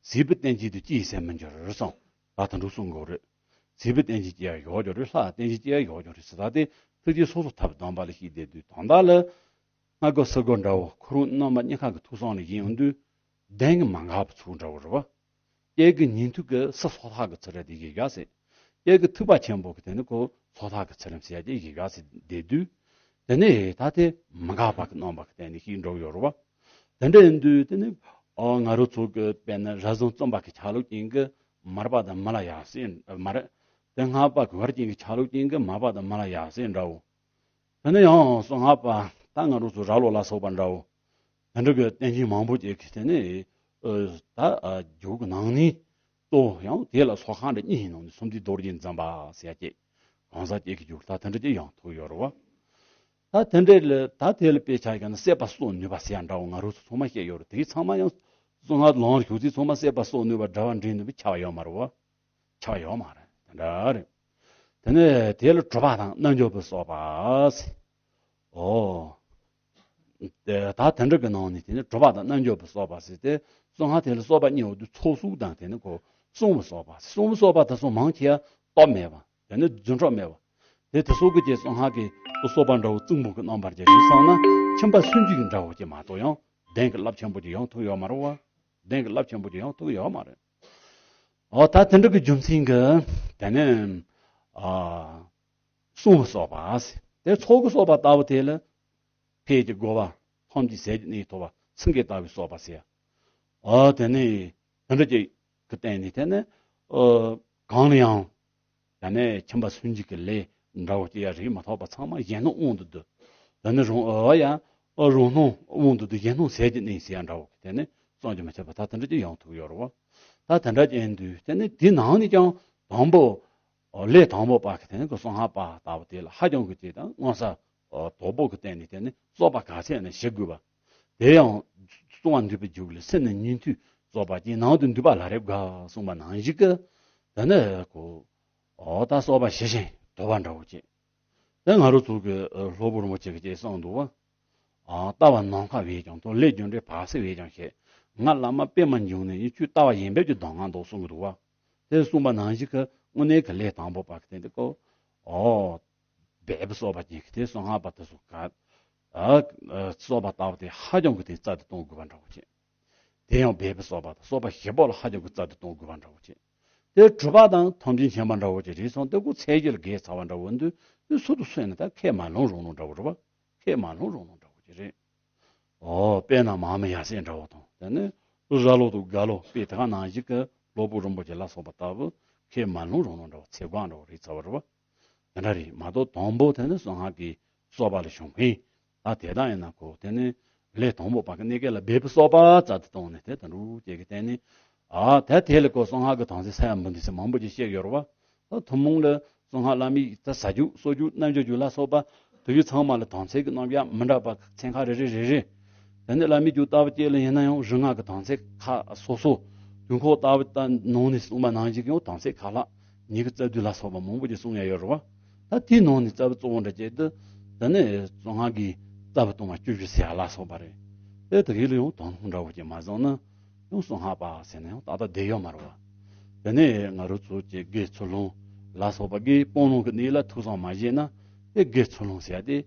སྲིད་པའི་རྟེན་ཅན་དུ་ཅིས་ཟེར་མི་འགྱུར་གསུངས། ད་དེ་འདྲ་གསུང་དགོས་རེད། སྲིད་པའི་རྟེན་ཅན་ཅིག་ཡང་ཡོད་ཀྱང་རེད། ལྷ་རྟེན་ཅན་ཅིག་ཡང་ཡོད་ཀྱང་རེད་ཟེར་ད་དེ་ཐུགས་རྗེས་སོ་སོར་ཐར་པའི་སྡོམ་པ་ལ་ཞིག་བསྡད་དུས་དོན་དག་ལ། སྔ་རྒོལ་ཚུར་རྒོལ་འདྲ་བོ་ཁོ་རང་རྣམ་པ་གཉིས་ཀ་གི་ཐུགས་བསམ་ལ་ཡིན་ཡོང་དུས། གདེང་གི་མ་འགག་པའི་ཚུལ་འདྲ་བོ་རེད་བ། ཁྱེད་ཀྱི་ཉན་ཐོས་ཀྱི་སྲིད་སོ་ཐར་གྱི་ཚུལ་རེད་དེ་ཡི་གེ་ཟེར། ཁྱེད་ཀྱི་ཐེག་པ་ཆེན་པོ་གི་དེ་ནི་ཁོ་སོ་ཐར་གྱི་ཚུལ་རེད་ཟེར་ཡ་དེ་ཡི་གེ་ཟེར་བསྡད་དུས། དེ་ནས་ད་དེ་མི་འགག་པ་གི་རྣམ་པ་གི་སྟེང་ནས་ཤིག་འགྲོ་ཡོད་རེད་བ། དེ་འདྲ་ཡིན་དུས་དེ་ནི་ཨ་ང་རང་ཚོ་གི་དཔེར་ན་རབ་བྱུང་བཙུན་པ་གི་ཆ་ལུགས་ཅན་གི་མར་པ་དང་མི་ལ་ཡབ་སྲས་མར། དེ་སྔགས་པ་གི་བར་ཅན་གི་ཆ་ལུགས་ཅན་གི་མར་པ་དང་མི་ལ་ཡབ་སྲས་འདྲ་བོ། དེ་ནས་ཡང་གསང་སྔགས་པ་ད་ང་རང་ཚོ་ར་ལོ་ལ་སོགས་པ་འདྲ་བོ། དེ་འདྲ་གི་བསྟན་སྦྱིན་མང་པོ་ཅིག་གིས་དེ་ནས་ཨ་ད་ཨ་རྒྱུད་ཀྱི་ནང་ནས་གཙོ་བོ་ཡང་དེ་ལ་སོགས་ཁག་འདྲ་གཉིས་ཡིན་ནོ་ནི་སུམ་བརྩེགས་རྡོ་རྗེ་འཛིན་པ་ཟེར་ཡ་ཅིག་གང་ཟག་ཅིག་གི་རྒྱུད་ད་དེ་འདྲ་ཅིག་ཡང་ཐུག་ཡོད་རེད་བ། ད་དེ་འདྲ་ལ་ད་དེ་ལ་དཔེ་ཆ་ཡིན་ན་སྲེད་པ་གསོ་ནུས་པ་ཟེར་ཡ་འདྲ་བོ་ང་རང་ཚོ་ཚང་མ་བཤད་ཡོད་རེད། དེ་ཚང་མ་ཡང་གསང་སྔགས་ལམ་ཞུགས་ཚེ་ཚང་མ་སྲེད་པ་གསོ་ནུས་པ་འདྲ་བ་འདྲེན་ནུས་པའི་ཁྱབ་ཡོད་མ་རེད་བ། ཆགས་ཡོད་མ་རེད། དེ་འདྲ་རེད། དེ་ནས་དེ་ལ་གྲུབ་པ་དང་རྣལ་འབྱོར་པའི་གསོལ་བ་ཟེར། ཨོ། དེ་ད་དེ་འདྲ་གི་ནང་ནས་དེ་ནི་གྲུབ་པ་དང་རྣལ་འབྱོར་པའི་གསོལ་བ་ཟེར་ཏེ། གསང་སྔགས་དེ་ལ་གསོལ་བ་གཉིས་ཡོད་དུས་ཚོགས་གསོག་དང་དེ་ནི་ཁོ་གསུང་བའི་གསོལ་བ་ཟེར། གསུང་བའི་གསོལ་བ་དེ་ཚོ་མང་ཆེ་བ་སྟོབས་མེད་པ། དེ་ནི་རྫུ་འཕྲུལ་མེད་པ། དེ་དེ་ཚོ་གི་རྗེས་གསང་སྔགས་ཀྱི་གསོལ་བ་འདྲ་བོ་གཙང་པོ་གི་རྣམ་པར་གྱུར་ཡིན་བསམ་ན་ཁྱིམ་པ་སུན་འབྱིན་འདྲ་བོ་ཅིག་མ་གཏོགས་ཡང་གདེང་གི་རླབས་ཆེན་པོ་ཅིག་ཡོང་ཐུབ་ཡོད་མ་རེད་བ། གདེང་གི་རླབས་ཆེན་པོ་ཅིག་ཡོང་ཐུབ་ཡོད་མ་རེད། ཨོ་ད་དེ་འདྲ་གི་རྒྱུ་མཚན་གྱིས་དེ་ནས་ཨ་གསུང་བའི་གསོལ་བ་ཟེར། དེ་ཚོགས་ཀྱི་གསོལ་བ་ལྟ་བུ་དེ་ལ་ཕས་ཀྱི་རྒོལ་བ་ཐམས་ཅད་ཟས་ཀྱི་གནས་ཐོབ་པ་ཚིག་གི་ལྟ་བུའི་གསོལ་བ་ཟེར། ཨོ་དེ་ནས་དེ་འདྲ་ཅིག་གི་སྟེང་ནས་དེ་ནས་ཨོ་གང་ལ་ཡང་། ད་ནས་ཁྱིམ་པ་སུན་འབྱིན་གྱི་ལས་འདྲ་བོ་ཅི་ཡང་རིགས་མ་ཐོགས་པ་ཚང་མ་གཞན་སྣང་དབང་དུ་འདུ། ད་ནི་རང་ཨ་ཡ་ཨ་རང་སྣང་དབང་དུ་འདུ། གཞན་སྣང་ཟས་ཀྱི་གནས་ཟེར་ཡ་འདྲ་བོ་དེ་ནི་བསམ་གྱིས་མི་ཁྱབ་པ་ད་དེ་འདྲ་ཅིག་ཡོང་ཐུབ་ཡོད་རེད་བ། ད་དེ་འདྲ་ཅིག་ཡིན་དུས་དེ་ནི་དེ་ནང་ནས་ཀྱང་དང་པོ་ལས་དང་པོ་པ་གི་དེ་ནི་གསང་སྔགས་པ་ལྟ་བུ་དེ་ལ་ཧ་ཅང་གི་དེ་དང་མངོན་གསལ་དོད་པོ་གི་སྟེང་ནས་དེ་ནི་གསོལ་བ་ག་ཚད་ནས་ཞུ་དགོས་པ། དེ་ཡང་གསང་བ་འདུས་པའི་རྒྱུད་ལས་སེམས་ནི་ཉན་ཐོས་གསོལ་བ་ཅན། ནང་དུ་འདུས་པ་ལ་རེ་དགའ་གསུངས་པ་ནང་བཞིན་གྱི། དེ་ནི་ཁོ་ཨོ་ད་གསོལ་བ་ཞུ་བཞིན་དོར་བ་འདྲ་བོ་ཅིག་དེ་ང་རང་ཚོ་གི་ཨ་སློབ་དཔོན་རིན་པོ་ཆེ་གིས་ཅེས་གསུངས་འདུག་བ། ཨ་ལྟ་བ་ནམ་མཁའ་བས་ཀྱང་མཐོ། ལས་རྒྱུ་འབྲས་བར་སྲིད་བས་ཀྱང་ཞན། ང་བླ་མ་པདྨ་འབྱུང་གནས་ཡིན། ཁྱོད་ལྟ་བ་ཡིན་པས་ཀྱང་གདམས་ངག་འདོགས་གསུངས་ཀྱི་འདུག་བ། དེ་གསུངས་པ་ནང་བཞིན་གྱི་དངོས་གནས་ཀྱི་ལས་དང་པོ་པ་གི་སྟེང་དུ་ཁོ་ཨོ་འབད་པའི་གསོལ་བ་ཅན་གྱི་དེ་གསང་སྔགས་པ་དེ་ཚོ་ག་ཨ་གསོལ་བ་ལྟ་བུ་དེ་ཧ་ཅང་གི་དེ་རྩལ་དུ་གཏོང་དགོས་པ་འདྲ་བོ་ཅིག་དེ་ཡང་འབད་པའི་གསོལ་བ་དང་གསོལ་བ་བཞི་པོ་ལ་ཧ་ཅང་གི་རྩལ་དུ་གཏོང་དགོས་པ་འདྲ་བོ་ཅིག་དེ་གྲུབ་པ་དང་ཐམས་ཅད་མཁྱེན་པ་འདྲ་བོ་ཅིག་རེད་སོང་སྟེ་ཁོ་ཚད་གཞི་ལ་བརྒལ་ཚར་བ་འདྲ་བོ་འདུག་དེ་སུ་དང་སུ་ཡིན་ན་ད་ཁས་མ་ལོངས་རུང་ནོ་འདྲ་བོ་རེད་བ། ཁས་མ་ལོངས་རུང་ནོ་འདྲ་བོ་ཅིག་རེད། ཨོ་དཔེར་ན་མ་ཧཱ་མི་ཡ་སྲས་འདྲ་བོ་དང་དེ་ནི་ར་ལོ་དང་རྒྭ་ལོ་དཔེ་དེ་ག་ནང་བཞིན་གྱི་སློབ་དཔོན་རིན་པོ་ཆེ་ལ་སོགས་པ་ལྟ་བུ་ཁས་མ་ལོངས་རུང་ནོ་འདྲ་བོ་ཚད་བཀག་འདྲ་བོ་རེད་ཚར་བ་རེད་བ། དེ་འདྲ་རེད་མ་གཏོགས་དང་པོ་དེ་ནི་གསང་སྔགས་ཀྱི་གསོལ་བ་ལ་ཞུགས་མཁན། ད་དེ་དག་ཡིན་ན་ཁོ་དེ་ནི་ལས་དང་པོ་པ་གི་གནས་སྐབས་ལ་འབད་པའི་གསོལ་བ་རྩལ་དུ་བཏང་ནས་དེ་དང་འགྲུབ་ཅེས་ཀྱི་སྟེང་ནས། ཨ་ད་དེ་ལ་ཁོ་གསང་སྔགས་ཀྱི་དམ་ཚིག་ས་ཡ་འབུམ་འདི་ཚོ་མང་པོ་ཅིག་བཤད་ཡོད་རེད་བ། ད་ཐུན་མོང་ལ་གསང་སྔགས་བླ་མེད་ད་ཟ་རྒྱུ་གསོལ་རྒྱུ་རྣལ་འབྱོར་རྒྱུ་ལ་སོགས་པ་དེ་གའི་ཚང་མ་ལ་དམ་ཚིག་གི་རྣམ་གཞག་མི་འདྲ་བ་ཚན་ཁག་རེ་རེ་རེ་རེ། དེ་ནས་བླ་མེད་རྒྱུ་ལྟ་བུ་ཅིག་ལ་ཡིན་ན་ཡང་རིག་སྔགས་ཀྱི་དམ་ཚིག་ཁག་སོ་སོ། དུས་འཁོར་ལྟ་བུ་ད་ནང་ནས་གསུངས་པ་ནང་བཞིན་ཡང་དམ་ཚིག་ཁག་ལ། ཉིད་ཀྱི་རྩ་བསྡུས་ལ་སོགས་པ་མང་པོ་ཅིག་གསུངས་ཡ་ཡོད་རེད་བ། ད་དེའི་ནང་ནས་རྩ་བའི་གཙོ་བོ་འདྲ་བྱས་ཏེ། ད་ནི་གསང་སྔགས་ཀྱི་རྩ་བའི་སྟོང་པ་བཅུ་བཞི་ཟེར་ཡ་ལ་སོགས་པ་རེད། དེ་དེ་གའི་ལ་ཡང་དོན་སྙིང་འདྲ་བོ་ཅིག་མ་བཟུང་ན། ཡང་གསང་སྔགས་པ་ཟེར་ན་ཡང་ཏག་ཏག་བསྡད་ཡོད་མ་རེད་བ། དེ་ནས་ང་རང་ཚོ་ཀྱི་དགེ་ཚུལ་སློང་ལ་སོགས་པ་གིས་སྤང་བླང་གི་གནས་ལ་ཐོས་བསམ་མ་བྱས་ན། དེ་དགེ་ཚུལ་སློང་ཟེར་ཡ་དེ་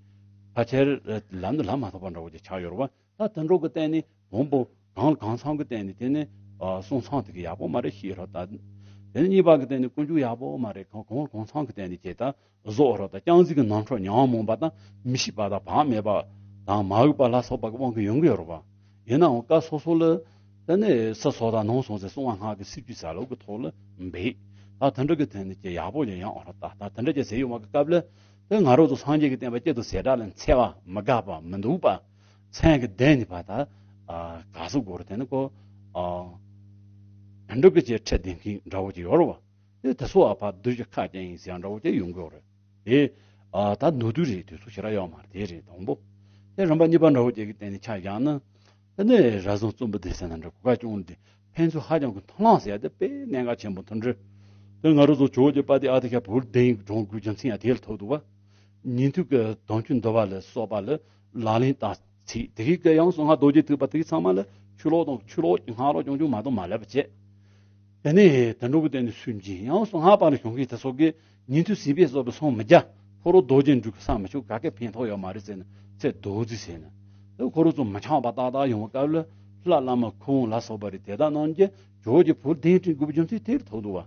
ཕལ་ཆེར་ལམ་དུ་ལམ་མ་ཐོབ་པ་འདྲ་བོ་ཅིག་ཆགས་ཡོད་རེད་བ། ད་དེ་འདྲ་གི་སྟེང་ནས་དང་པོ་གང་ལ་གང་འཚམ་གི་སྟེང་ནས་དེ་ནི་ཨ་གསུང་ཚངས་དེ་གི་ཡག་པོ་མ་རེད་ཤེས་རོགས་ད། དེ་ནི་གཉིས་པ་གི་སྟེང་ནས་ཀུན་སྤྱོད་ཡག་པོ་མ་རེད། གང་གང་ལ་གང་འཚམ་གི་སྟེང་ནས་ཁྱེད་ད་བཟོ་རོགས་ད། རྐྱང་རྩིས་ཀྱི་ནོར་འཁྲུལ་ཉོན་མོངས་པ་དང་མི་ཤེས་པ་དང་བག་མེད་པ་དང་མ་འོས་པ་ལ་སོགས་པ་གི་དབང་གིས་ཡོང་གི་ཡོད་རེད་བ། ཡིན་ནའང་སྐབས་སོ་སོ་ལ་དེ་ནི་སུ་སོ་དང་ནང་སོང་ཟེར་གསང་བ་སྔགས་ཀྱི་སྲིད་ཇུས་ཟེར་ལུགས་ཀྱི་ཐོག་ལ་འབད། ད་དེ་འདྲ་གི་སྟེང་ནས་ཁྱེད་ཡག་པོ་ཡིན་ཡང་རོགས་ད། ད་དེ་འདྲ་ཅིག་ཟེར་ཡོང་བ་གི་སྐབས་ལ། དེ་ང་རང་ཚོ་སངས་རྒྱས་ཀྱི་བསྟན་པ་སྤྱི་དང་ཟེར་གྲས་ལ་འཚེ་བ་མི་དགའ་བ་མི་འདུག་པ། མཚན་གྱི་ལྡན་ནི་བ་ད་ཨ་ག་སུ་གོ་ར་དེ་ནི་ཀོ་ཨ་འདྲུག་གི་ཅེས་ཁྲིད་ལྡན་མཁན་འདྲ་བོ་ཅིག་ཡོད་རེད་བ། དེ་དེ་ཚོ་ཨ་ཕ་གདུལ་བྱ་ཁ་ཅན་ཡིན་ཟེར་འདྲ་བོ་ཅིག་ཡོང་གི་ཡོད་རེད། དེ་ཨ་ད་མདོར་བསྡུས་རེད། དུས་ཚོད་ཞེ་དྲག་ཡོད་མ་རེད། དེ་རེད་དང་པོ། དེ་རིམ་པ་གཉིས་པ་འདྲ་བོ་ཅིག་གི་སྟེང་ནས་ཆ་བཞག་ན། དེ་ནས་རབ་བྱུང་བཙུན་པའི་སྡེ་ཟེར་ན་འདྲ་གོ་ཁ་ཅུང་འདི། ཕན་ཚུན་ཧ་ཅང་གི་མཐུན་ལམ་ཟེར་ཡ་དེ་དཔེ་གནད་འགག་ཆེན་པོ་མཐུན་སྒྲིལ། དེ་ང་རང་ཚོ་ཇོ་བོ་རྗེ་དཔལ་ལྡན་ཨ་ཏི་ཤ་བུ་ལྡན་གྲོང་ཁུལ་རྒྱུ་མཚན་ཡང་དེ་ལ་ཐུག་འདུག་བ། ཉན་ཐོས་ཀྱི་དམ་ཆོས་འདུལ་བ་ལ་སོགས་པ་ལ་ལག་ལེན་བསྟར་ཚིག་དེ་གའི་ཀ་ཡང་གསང་སྔགས་རྡོ་རྗེ་ཐེག་པ་དེ་གའི་ཚང་མ་ལ་ཆོས་ལོག་དང་ཆོས་ལོག་གི་སྔགས་ལོག་ཅུང་ཅུང་མ་གཏོགས་མ་ལབ་པ་བྱས། དེ་ནས་དེ་འགྲོ་གི་སྟེང་ནས་སུན་འབྱིན་ཡང་གསང་སྔགས་པ་ལ་བྱུང་གི་དེ་སོགས་ཀྱི་ཉན་ཐོས་སྲིད་པའི་སོགས་པའི་སོང་མི་རྒྱ། ཕོ་རོག་རྡོ་རྗེ་འགྲུབ་ཀྱི་ས་མི་ཆུ་ག་གེ་ཕན་ཐོགས་ཡོད་མ་རེད་ཟེར་ན་ཚེ་རྡོ་རྫི་ཟེར་ན། དེ་ཁོ་རང་ཚོ་མི་འཆམ་པ་ཏག་ཏག་ཡོང་བའི་སྐབས་ལ་ལྷ་བླ་མ་ཁུ་བོ་ལ་སོགས་པ་རེད། དེ་དག་རྣམས་ཀྱིས་ཇོ་བོ་རྗེ་བུ་ལྡན་དྲིན་དགུ་པོ་རྒྱུ་མཚན་དེར་ཐུག་འདུག་བ།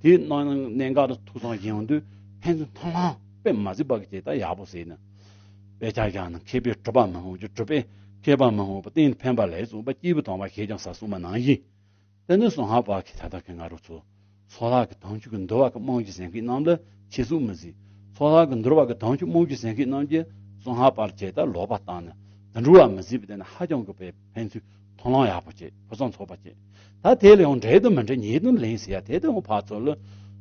དེའི་རྣམ་གནད་འགག་ཏུ་ཐུག་སོང་ཡོང་དུས་ཕན་ཚུན་མཐུན་ལམ་དཔེ་མ་བརྩིས་པ་གི་ཅེས་ད་ཡག་པོ་ཟེར་ན། དཔེ་ཆ་བཞག་ན་མཁས་པས་གྲུབ་པ་མི་སྔོག་རྒྱུ། གྲུབ་པས་མཁས་པ་མི་སྔོག་པ། རྟེན་ཕན་པ་ལས་གསུངས་པ། སྐྱེས་བུ་དམ་པ་ཞེས་ཀྱང་ཟེར་གསུངས་པ་ནང་བཞིན། དེ་ནི་གསང་སྔགས་པ་གི་ད་ལྟ་གི་ང་རང་ཚོ་ཚོགས་ལ་གི་དམ་ཆོས་ཀྱི་འདུལ་བ་གི་རྨང་གཞི་ཟིན་མཁན་རྣམས་ལ་ཆེ་སུ་མི་གཟིགས། ཚོགས་ལ་གི་འདུལ་བ་གི་དམ་ཆོས་རྨང་གཞི་ཟིན་མཁན་རྣམས་ཀྱིས་གསང་སྔགས་པར་བྱས་ད་ལོག་པ་བཏང་ནས་དུད་འགྲོ་བ་མི་གཟིགས་པ་དེ་ནི་ཧ་ཅང་གི་དཔེ་ཕན་ཚུན་མཐུན་ལམ་ཡག་པོ་བྱས། ཕུན་སུམ་ཚོགས་པ་བྱས། ད་དེ་ལ་ཡང་འགྲིག་དང་མི་འགྲིག་ཉེས་དང་ལན་ཟེར་ཡ་དེ་དེ་ཡང་ཕར་ཚུར་ལ།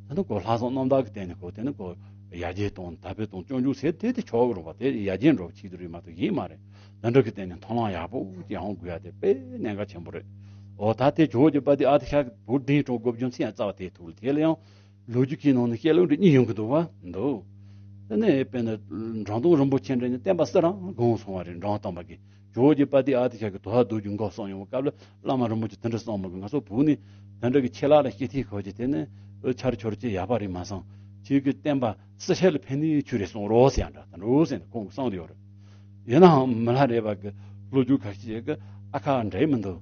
དེ་ནི་ཁོ་ལྷག་བསམ་རྣམ་དག་གི་སྟེང་ནས་ཁོ་དེ་ནི་ཁོ་ཡར་རྒྱས་གཏོང་དར་སྤེལ་གཏོང་སྐྱོང་རྒྱུ་ཟེར་དེ་དེ་ཆོག་གི་རེད་པ། དེ་ཡར་རྒྱས་འགྲོ་བ་ཆེད་དུ་རེད་མ་གཏོགས་གཞན་མ་རེད། དེ་འདྲ་གི་སྟེང་ནས་མཐུན་ལམ་ཡག་པོ་ཅིག་ཡོང་དགོས་ཡ་དེ་དཔེ་གནད་འགག་ཆེན་པོ་རེད། འོ་ད་དེ་ཇོ་བོ་རྗེ་དཔལ་ལྡན་ཨ་ཏི་ཤ་གི་བུ་འདྲེན་གྲོང་དགོས་རྒྱུ་མཚན་ཡང་རྩ་བ་དེ་ཐུག་ལ། དེ་ལ་ཡང་ལོ་རྒྱུས་ཀྱི་ནང་ནས་བཤད་ལུགས་འདྲ་གཉིས་ཡོང་གི་འདུག་བ་འདུག་དེ་ནས་དཔེར་ན་འགྲོ་དོན་རིན་པོ་ཆེ་འདྲ་ནི་བསྟན་པ་སུ་རང་དགོངས་སོང་བ་རེད། འགྲོ་དོན་དམ་པ་གི་ཇོ་བོ་རྗེ་དཔལ་ལྡན་ཨ་ཏི་ཤ་གི་དོ་ཧ་རྡོ་རྗེ་མགོ་གསུངས་ཡོང་བའི་སྐབས་ལ་བླ་མ་རིན་པོ་ཆེ་དེ་འདྲ་གསུངས་མོད་ཀྱི། ང་ཚོ་བོད་ནས་དེ་འདྲ་གི་ཆེ་ལག་ལ་སྐྱེ་ཐེངས་ཁོ་ཅི་དེ་ནི་ཨོ་ཆར་ཆོར་ཅི་ཡག་པ་རེད་མ་སོང་། ཁྱེད་ཀྱི་བསྟན་པ་སུ་ཆེ་ལ་ཕན་ནི་ཆུ་རེ་གསུངས་རོགས་ཟེར་ཡང་འདྲ་དེ་འདྲ་ཟེར་ནས་ཁོང་གིས་གསུངས་ཡོད་རེད། ཡིན་ནའང་མི་ལ་རས་པ་གི་ལོ་རྒྱུས་ཁ་ཤས་ཀྱིས་ཨ་ཁ་འདྲེ་མི་འདུག་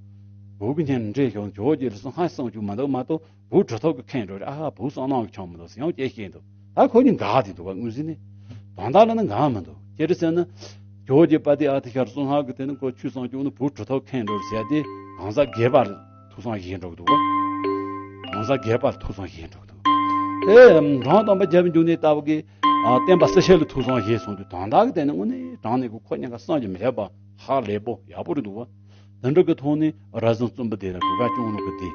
བོད་ཀྱི་ཉན་འདྲེ་ཞོག་ཇོ་བོ་རྗེ་ལ་སུ་ཧ་གསུངས་རྒྱུ་མ་འདུག་མ་གཏོགས། བོད་གྲུབ་ཐོབ་ཀྱི་མཁན་འགྲོ་རེད། ཨ་ཧ་བོད་སོང་ནང་གི་ཆོག་མི་འདུག་ཟེར་ཡང་སྐད་བཤད་འདུག་ད་ཁོ་གཉིས་འགལ་དེ་འདུག་བ། དངོས་གཞི་ནི་དོན་དག་ལ་ནི་འགལ་མི་འདུག་ཅི་རེད་ཟེར་ན། ཇོ་བོ་རྗེ་དཔལ་ལྡན་ཨ་ཏི་ཤར་གསང་སྔགས་ཀྱི་དེ་ནི་ཁོ་ཆོས་གསུང་སྐྱོང་ནི་བོད་གྲུབ་ཐོབ་མཁན་འགྲོ་ཟེར་ཏེ་གང་ཟག་སྒེར་པ་ལ་ཐུགས་བསམ་བཞེས་འགྲོ་གི་འདུག་བ། གང་ཟག་སྒེར་པ་ལ་ཐུགས་བསམ་བཞེས་འགྲོ་གི་འདུག་དེ་འགྲོ་དོན་དམ་པ་རྒྱལ་བའི་འབྱུང་གནས་ལྟ་བུ་གིས་ཨ་བསྟན་པ་སྲིད་ཞི་ལ་ཐུགས་བསམ་བཞེས་གསུངས་དུས་དོན་དག་གི་དེ་ནི་དངོས་གནས་དྲང་གནས་ཀྱི་ཁོ་གཉིས་ཀ་བསམ་གྱིས་མི་ཁྱབ་པ་ཧ་ལས་པོ་ཡག་པོ་རེད་འདུག་བ། དེ་འདྲ་གི་ཐོག་ནས་ར་ཟུང་བཙུན་པ་དེ་ལ་གོ་སྐབས་བྱུང་ནོ་གི་དེ།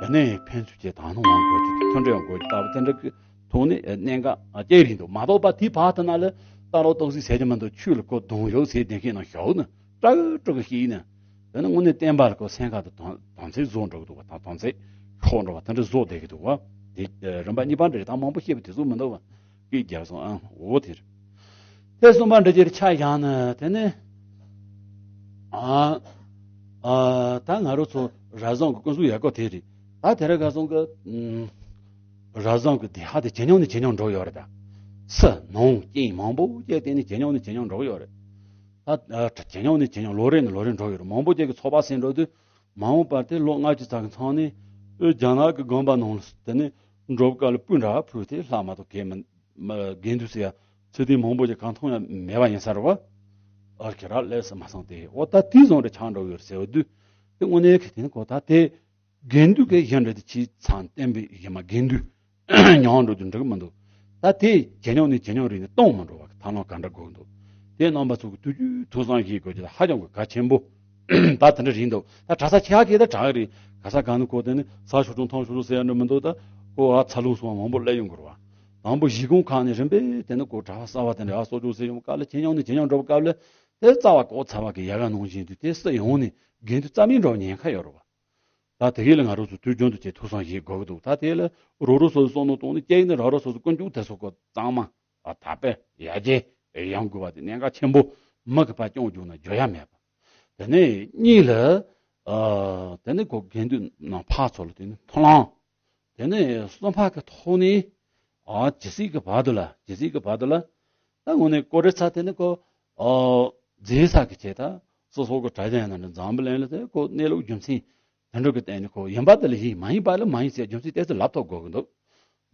དེ་ནས་ཕན་ཚུན་གྱི་དག་སྣང་ཡོང་དགོས་ཀྱི་མཐུན་སྒྲིལ་ཡོང་དགོས་ཀྱི་ལྟ་བུ་དེ་འདྲ་གི་ཐོག་ནས་གནད་འགག་ཅིག་རེད་འདུག་མ་གཏོགས་པ་དེའི་བར་དུ་ན་ལ་རྟ་ལོག་ཏོག་ཙིག་ཟེར་གྱི་མི་འདུག་ཆོས་ལ་ཁོ་གདོང་ཡོད་ཟེར་བསྡད་མཁན་ནང་ཞོག་ན་སྐྲག་སྐྲག་གི་ཤེས་ན། དེ་ནི་དངོས་གནས་བསྟན་པ་ལ་ཁོ་སེམས་ཁ་དུ་དོན་དོན་ཚན་བཟོ་འགྲོ་གི་འདུག་བ། དང་དོན་ཚན་ཤོག་འགྲོ་བ་དེ་འདྲ་བཟོ་བསྡད་ཀྱི་འདུག་བ། དེ་རིམ་པ་གཉིས་པ་འདྲ་རེད། ད་མང་པོ་བཤད་པ་དེ་ཚོ་མི་འདུག་བ། སྐད་རྒྱག་སོང་ཨང་འོ་དེ་རེད། དེ་གསུམ་པ་འདྲ་ཅིག་ཆ་བཞག་ན་དེ་ནི། ཨ་ཨ་ད་ང་རང་ཚོ་ར་བཟང་གི་ཀུན་གསུང་ཡབ་སྐོར་དེ་རེད། ད་དེ་ར་ག་སོང་གི་ཨུམ། ར་བཟང་གི་དེ་ཧ་དེ་ཇེ་ཉུང་ནས་ཇེ་ཉུང་འགྲོ་ཡོད་རེད་ད། སུ་ནང་རྐྱེན་མང་པོ་ཅིག་དེ་ནི་ཇེ་ཉུང་ནས་ཇེ་ཉུང་འགྲོ་ཡོད་རེད། ད་ཨ་ཇེ་ཉུང་ནས་ཇེ་ཉུང་ལོ་རེ་ནས་ལོ་རེ་འགྲོ་ཡོད་རེད། མང་པོ་ཅིག་གི་ཚོགས་པ་ཟིན་འགྲོ་དུས་མ་འོངས་པར་དེ་ལོ་ལྔ་བཅུ་ཙམ་གི་ཚང་ནས་ཨོ་རྒྱ་ནག་གི་དགོན་པ་ནང་ལ་དེ་ནི་འགྲོ་སྐབས་ལ་སྤུན་འདྲ་ཕུལ་ཏེ་ལྷ་མ་གཏོགས་གས་མི། མ་དགེ་འདུན་ཟེར་ཡ་ཚུལ་ལྡན་མང་པོ་ཅིག་གང་མཐོང་ཡང་མེད་པ་ཡིན་ས་རེད་བ། ཨར་ཁེ་ར་ལས་སུ་མ་སོང་སྟེ་འོ་ད་དེའི་བཟོ་འདྲ་ཆགས་འགྲོ་ཡོད་ཟེར་བ་དུས། དེ་དངོས་གནས་ཁེ་དེ་ནི་གོ་ད་དེ་དགེ་འདུན་གྱི་གཞན་འདྲ་དེ་ཕྱིའི་མཚན་བསྟན་པའི་གཞི་མ་དགེ་འདུན་ཉམས་འགྲོ་དུས་འགྲིག་མི་འདུག་ད་དེ་ཇེ་ཉུང་ནས་ཇེ་ཉུང་རེད་ནས་གཏོང་མི་འགྲོ་བ་གི་ཐབས་ལམ་ག་འདྲ་དགོས་འདུག་དེ་རྣམ་པ་ཚོ་གི་ཐུགས་རྒྱུད་ཐུགས་བསམ་བཞེས་དགོས་ཀྱི་ཧ་ཅང་གི་གལ་ཆེན་པོ། ད་དེ་འདྲ་རེད་འདུག་ད་གྲྭ་ས་ཆེ་ཧ་གི་ད་གྲྭ་གི་རེད། ག་ས་ག་ནས་གོ་དེ་ནི་ས་ཆུ་གྲོང་ཐང་ཆུ་གྲོང་ཟེར་ཡ་འདྲ་མི་འདུག་ད་ཁོ་ཨ་ཚ་ལུང་སོང་བ་མང་པོ་སླེབས་ཡོང་གི་རེད་བ། དང་པོ་གཞིས་ཁོངས་ཁག་ནས་རིམ་པས་དེ་ནི་ཁོ་གྲྭ་པ་གསར་བ་དེ་འདྲ་ཨ་གསོ་སྐྱོང་ཟེར་ཡོང་ག་ལ་ཇེ་ཉུང་ནས་ཇེ་ཉུང་འགྲོ་བའི་སྐབས་ལ་དེ་རྩ་བ་ལྐོག་ཚ་བ་གི་ཡལ་ག་ནང་བཞིན་དུ་དེ་སུ་ཡོང་ནས་དགེ་འདུན་རྩ་མེད་འགྲོ་བའི་ཉེན་ཁ་ཡོད་རེད་བ། ད་དེ་གས་ལ་ང་རང་ཚོ་དུས་རྒྱུན་དུ་ཅིག་ཐུགས་བསམ་བཞེས་དགོས་ཀྱི་འདུག་ད་དེ་ལ་རོགས་རོགས་སོ་སོའི་བསམ་བློ་གཏོང་ནས་སྐྱེ་ཡིན་ན་རོགས་རོགས་སོ་སོ་ཀུན་སྤྱོད་དེ་ཚོ་ཁོ་གཙང་མ་ཨ་དར་སྤེལ་ཡར་རྒྱས་ཡོང་དགོས་པ་དེ་གནད་འགག་ཆེན་པོ། མི་གི་ཕར་སྐྱོང་རྒྱུ་ན་འཇོ་ཡ་མེད་པ། དེ་ནས་གཉིས་ལ་ཨ་དེ་ནས་ཁོ་དགེ་འདུན་རྣམས་ཕར་ཚུར་ལ་དེ་ནས་མཐུན་ལམ། དེ་ནས་གསུམ་པ་གི་ཐོག་ནས་ཨ་ཇི་སྲིད་ཀྱི་བར་དུ་ལ་ཇི་སྲིད་ཀྱི་བར་དུ་ལ་ད་དངོས་གནས་ཀོ་རེ་ཚ་དེ་ནི་ཁོ་ཨ་རྫས་ས་གི་ཆེད་ད་སོ་སོ་གི་གྲྭ་ཆེན་ནང་འཛམ་བུ་གླིང་ལ་དེ་ཁོ་གནས་ལུགས་རྒྱུ་མཚན་དེ་འདྲ་གི་སྟེང་ནས་ཁོ་ཡིན་པ་དེ་ལ་ཡིན་མ་ཡིན་པ་ལ་མ་ཡིན་ཟེར་རྒྱུ་མཚན་དེ་ཚོ་ལབ་ཐུབ་དགོས་ཀྱི་འདུག་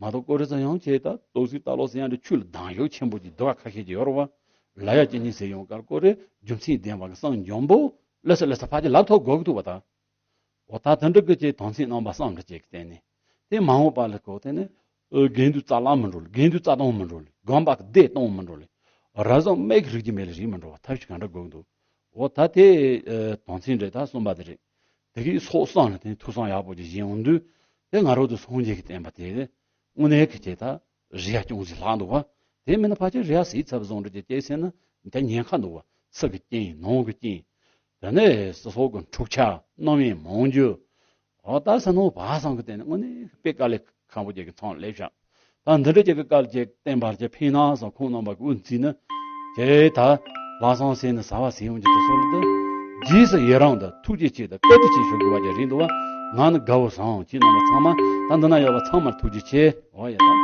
མ་གཏོགས་ཀོ་རེ་ཚ་ཡང་ཆེད་ད་ཏོག་ཙི་ལྟ་ལོག་ཟེར་ཡང་འདྲ་ཆོས་ལ་སྡང་ཞེན་ཆེན་པོ་ཅིག་འདུག་བ། ཁ་ཤས་ཀྱི་ཡོད་རེད་བ། ལ་ཡ་ཅི་ཉིན་ཟེར་ཡོང་སྐབས་ཀོ་རེ་རྒྱུ་མཚན་ལྡན་པ་གི་བསམ་འཇོན་པོ་ལ་ས་ལ་ས་ཕ་ཅིག་ལབ་ཐུབ་དགོས་ཀྱི་འདུག་བ་ད། འོ་ད་དེ་འདྲ་གི་ཅིག་དོན་ཚན་རྣམ་པ་གསུམ་འདྲ་ཅིག་གི་སྟེང་ནས་དེ་མ་འོངས་པ་ལ་གོ་དེ་ནི་ཨོ་དགེ་འདུན་རྩ་བརླག་མི་འགྲོ་ལེ། དགེ་འདུན་རྩ་གཏོང་མི་འགྲོ་ལེ། དགོན་པ་གི་སྡེ་གཏོང་མི་འགྲོ་ལེ། ར་བཟང་མེད་གི་རིགས་ཀྱི་མེད་ལེ་རིགས་མི་འགྲོ་བ་ཐབས་ཤིག་ག་འདྲ་དགོས་འདུག་འོ་ད་དེ་ཨོ་དོན་ཚན་འདྲ་ད་གསུམ་པ་དེ་རེད། དེ་གི་སོགས་གསུམ་ལ་དེ་ཐུགས་བསམ་ཡག་པོ་ཅིག་བཞེས་འོང་དུས་དེ་ང་རང་ཚོ་སངས་རྒྱས་ཀྱི་བསྟན་པ་དེ་དངོས་གནས་ཀྱི་ཅིག་ད་རེ་ཡ་ཅུང་ཟད་ལྷག་འདུག་བ། དེ་མིན་ན་ཕལ་ཆེར་རེ་ཡ་ཟིག་ཚབ་བཟུང་འདྲ་ཅིག་སྐྱེས་ཟེར་ན་ད་ཉེན་ཁ་འདུག་བ། ཚིག་གི་རྐྱེན་ནང་གི་རྐྱེན། དེ་ནས་སོ་སོ་གི་འཁྲུག་ཆ་རྣམ་གཡེང་མང་རྒྱུ། འོ་ད་ས་ནོ་བ་སང་གི་སྟེང་ནས་དངོས་གནས་དཔེ་དཀའ་ལས་ཁག་པོ་ཅིག་གི་མཚམས་སླེབས་ཤག་ད་འདི་འདྲ་ཅིག་གི་དཀའ་ལས་ཅིག་བསྟན་པར་ཅིག་ཕན་ན་སང་ཁོང་རྣམ་པ་གི་དབུ་འཛིན་ནི། ཅེས་ད་ལྷག་བསམ་ཟེར་ནི་ཟ་བ་ཟེར་ཡོང་གི་དུ་སོ་ལ་དུ། རྗེས་སུ་ཡི་རང་དང་ཐུགས་རྗེ་ཆེ་དང་བཀའ་དྲིན་ཆེ་ཞུ་དགོས་པ་ཅིག་རེད་འདུག་བ། ང་ནི་དགའ་བོ་བཟང་ཁྱེད་རྣམ་པ་ཚང་མ་ད་འདི་ན་ཡོད་པ་ཚང་མར་ཐུགས་རྗེ་ཆེ། འོ་ཡ་ད།